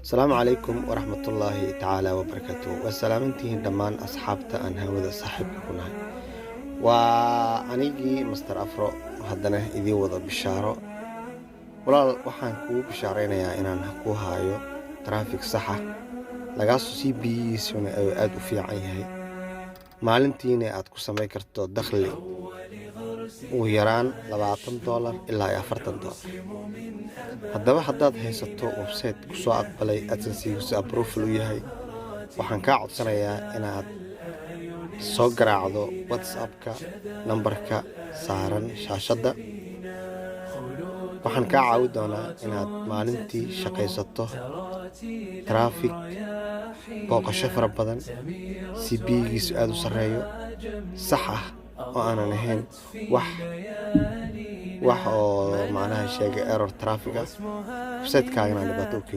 Asalaamu calaykum waraxmatullaahi tacaala wabarakaatu. Waa salaamantihiin dhammaan asxaabta aan hawada saaxiibka ku nahay. Waa anigii Master Afro, haddana idiin wada bishaaro. Walaal, waxaan kugu bishaaraynayaa inaan ku haayo traffic saxa lagaasoo CPA-giisuna aada u fiican yahay, maalintiina aad ku samayn karto dakhli ugu yaraan $20 ilaa iyo $40. Haddaba, haddaad haysato website kusoo aqbalay, AdSense-giisu approval u yahay, waxaan kaa codsanayaa inaad soo garaacdo WhatsAppka nambarka saaran shaashadda. Waxaan kaa caawi doonaa inaad maalintii shaqaysato traffic, booqasho fara badan, CPA-giisu aada u sarreeyo, sax ah, oo aanan ahayn wax wax oo macnaha sheegay error traffic ah website-kaagana aan dhibaato u keenin.